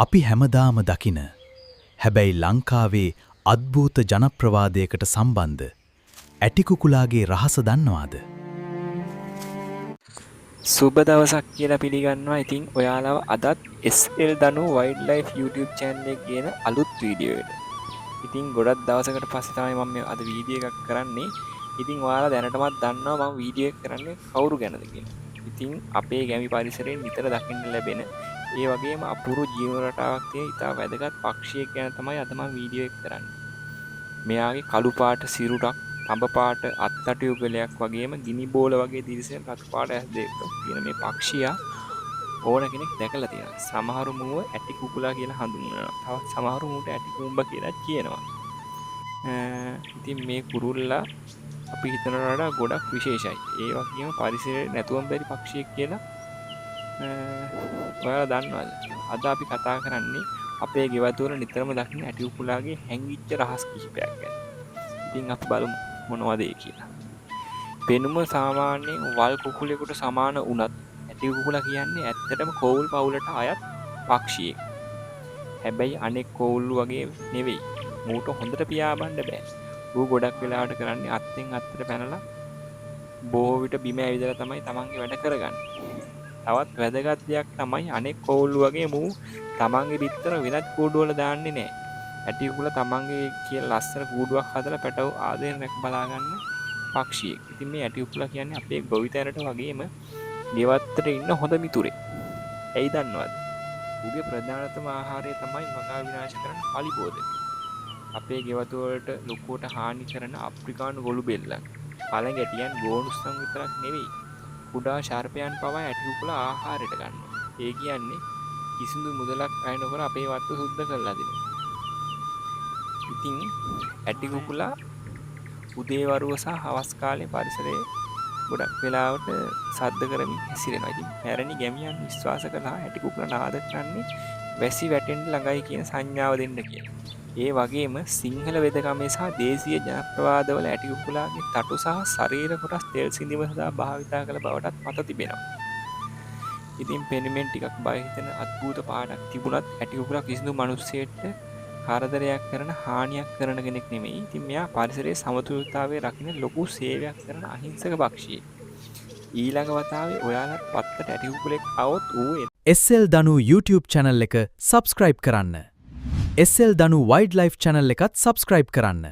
අපි හැමදාම දකින, හැබැයි ලංකාවේ අද්භූත ජනප්‍රවාදයකට සම්බන්ධ ඇටි කුකුලාගේ රහස දන්නවාද? සුබ දවසක් කියලා පිළිගන්නවා ඉතින් ඔයාලව අදත් SL දනු වයිල්ඩ් ලයිෆ් YouTube channel එකේ කියන අලුත් වීඩියෝ එකට. ඉතින් ගොඩක් දවසකට පස්සේ තමයි මම මේ අද වීඩියෝ එකක් කරන්නේ. ඉතින් ඔයාලා දැනටමත් දන්නවා මම වීඩියෝ එක කරන්නේ කවුරු ගැනද කියලා. ඉතින් අපේ ගැමි පරිසරයෙන් නිතර දකින්න ලැබෙන, ඒ වගේම අපූර්ව ජීවන රටාවක් තියෙන ඉතා වැදගත් පක්ෂියෙක් ගැන තමයි අද මම වීඩියෝ එක කරන්නේ. මෙයාගේ කළු පාට සිරුරක්, තඹ පාට අත්තටු යුගලයක් වගේම ගිනි බෝල වගේ දිලිසෙන රතු පාට ඇස් දෙකක් තියෙන මේ පක්ෂියා ඕන කෙනෙක් දැකලා තියෙනවා. සමහරු මූව ඇටි කුකුලා කියලා හඳුන්වනවා. තවත් සමහරු මූට ඇටි කුඹ කියලා කියනවා. ඉතින් මේ කුරුල්ලා අපි හිතනට වඩා ගොඩක් විශේෂයි. ඒ වගේම පරිසරයේ නැතුවම බැරි පක්ෂියෙක් කියලා ඔයාලා දන්නවද? අද අපි කතා කරන්නේ අපේ ගෙවල් වල නිතරම දකින ඇටි කුකුලාගේ හැංගිච්ච රහස් කිහිපයක් ගැන. ඉතින් අපි බලමු මොනවද ඒ කියලා. පෙනුම සාමාන්‍යයෙන් වල් කුකුලෙකුට සමාන වුණත් ඇටි කුකුලා කියන්නේ ඇත්තටම කෝවුල් පවුලට අයත් පක්ෂියෙක්. හැබැයි අනෙක් කෝවුල්ලු වගේ නෙවෙයි. මූට හොඳට පියාඹන්න බෑ. ඌ ගොඩක් වෙලාවට කරන්නේ අත්තෙන් අත්තට පැනලා බොහෝ විට බිම ඇවිදලා තමයි තමන්ගේ වැඩ කරගන්නේ. තවත් වැදගත් දෙයක් තමයි අනෙක් කෝවුල්ලු වගේ මූ තමන්ගේ බිත්තර වෙනත් කූඩුවල දාන්නේ නෑ. ඇටි කුකුලා තමන්ගේ කියලා ලස්සන කූඩුවක් හදලා පැටව් ආදරෙන් රැක බලා ගන්න පක්ෂියෙක්. ඉතින් මේ ඇටි කුකුලා කියන්නේ අපේ ගොවිතැනට වගේම ගෙවත්තට ඉන්න හොඳ මිතුරෙක්. ඇයි දන්නවද? ඌගේ ප්‍රධානතම ආහාරය තමයි වගා විනාශ කරන පලිබෝධක. අපේ ගෙවතු වලට ලොකුවට හානි කරන අප්‍රිකානු ගොළු බෙල්ලන්, පළඟැටියන්, ගෝනුස්සන් විතරක් නෙවෙයි, කුඩා සර්පයන් පවා ඇටි කුකුලා ආහාරයට ගන්නවා. ඒ කියන්නේ කිසිදු මුදලක් අය නොකර අපේ වත්ත සුද්ධ කරලා දෙනවා. ඉතින් ඇටි කුකුලා උදේ වරුව සහ හවස් කාලේ පරිසරයේ ගොඩක් වෙලාවට සද්ද කරමින් හැසිරෙනවා. ඉතින් පැරණි ගැමියන් විශ්වාස කළා ඇටි කුකුලා නාද කරන්නේ වැසි වැටෙන්න ළඟයි කියන සංඥාව දෙන්න කියලා. ඒ වගේම සිංහල වෙදකමේ සහ දේශීය ජනප්‍රවාදවල ඇටි කුකුලාගේ තටු සහ ශරීර කොටස් තෙල් සිඳීම සඳහා භාවිතා කළ බවටත් මත තිබෙනවා. ඉතින් පෙනුමෙන් ටිකක් බය හිතෙන අద్භූත පාටක් තිබුණත් ඇටි කුකුලා කිසිදු මිනිස්සෙක්ට කරදරයක් කරන, හානියක් කරන කෙනෙක් නෙමෙයි. ඉතින් මෙයා පරිසරයේ සමතුලිතතාවය රකින්න ලොකු සේවයක් කරන අහිංසක පක්ෂියෙක්. ඊළඟ වතාවේ ඔයාලත් වත්තට ඇටි කුකුලෙක් ආවොත් ඌ SL දනු YouTube channel එක subscribe කරන්න. SL දනු Wildlife channel එකත් subscribe කරන්න.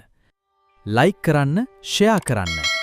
ලයික් කරන්න, ෂෙයා කරන්න.